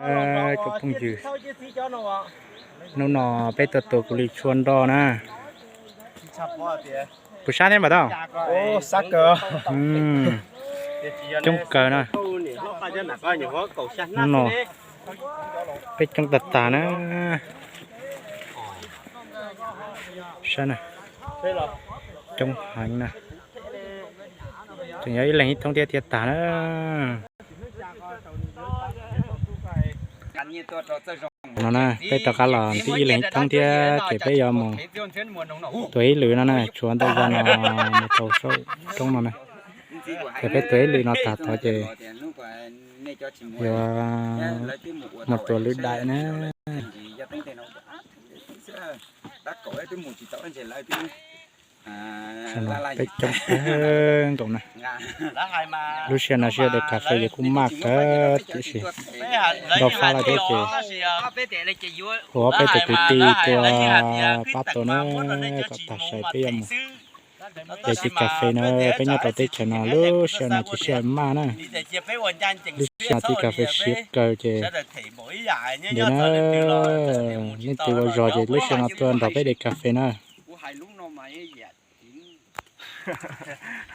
Tsoom phooj ywg, hnub no peb tuaj tua kuv li tshua nroj na. Puas sab thiab npam tau? Coob kawg na. Hnub no peb coob tag tag na. Saib na, coob heev na. Tseem yog ib leeg ib thoob thiab thiaj tag na. No na, peb rov qab los nti ib leeg ib thoob thiab ces peb yuav mus tua ib lwm no na, tshuav ntau zog no mus rau saum roob no na. Ces peb tua ib lwm no tag tod ces yuav mus tua lwm daim na. Peb coob kawg nkaus na. Lub sij hawm no sij hawm de kas fes ces kuj maj kawg tiam sis nrau fab lawm thiab ces ua ob peb tug kwv tij tuaj pab tau na, kom tag sai peb yuav mus de cov kas fes na. Peb nyob rau teb chaws no lub sij hawm no ces sij hawm maj na. Lub sij hawm no cov kas fes siav kawg ces ntev na. Leej twg ua zog ces lub sij hawm no tuaj nrog peb de kas fes na.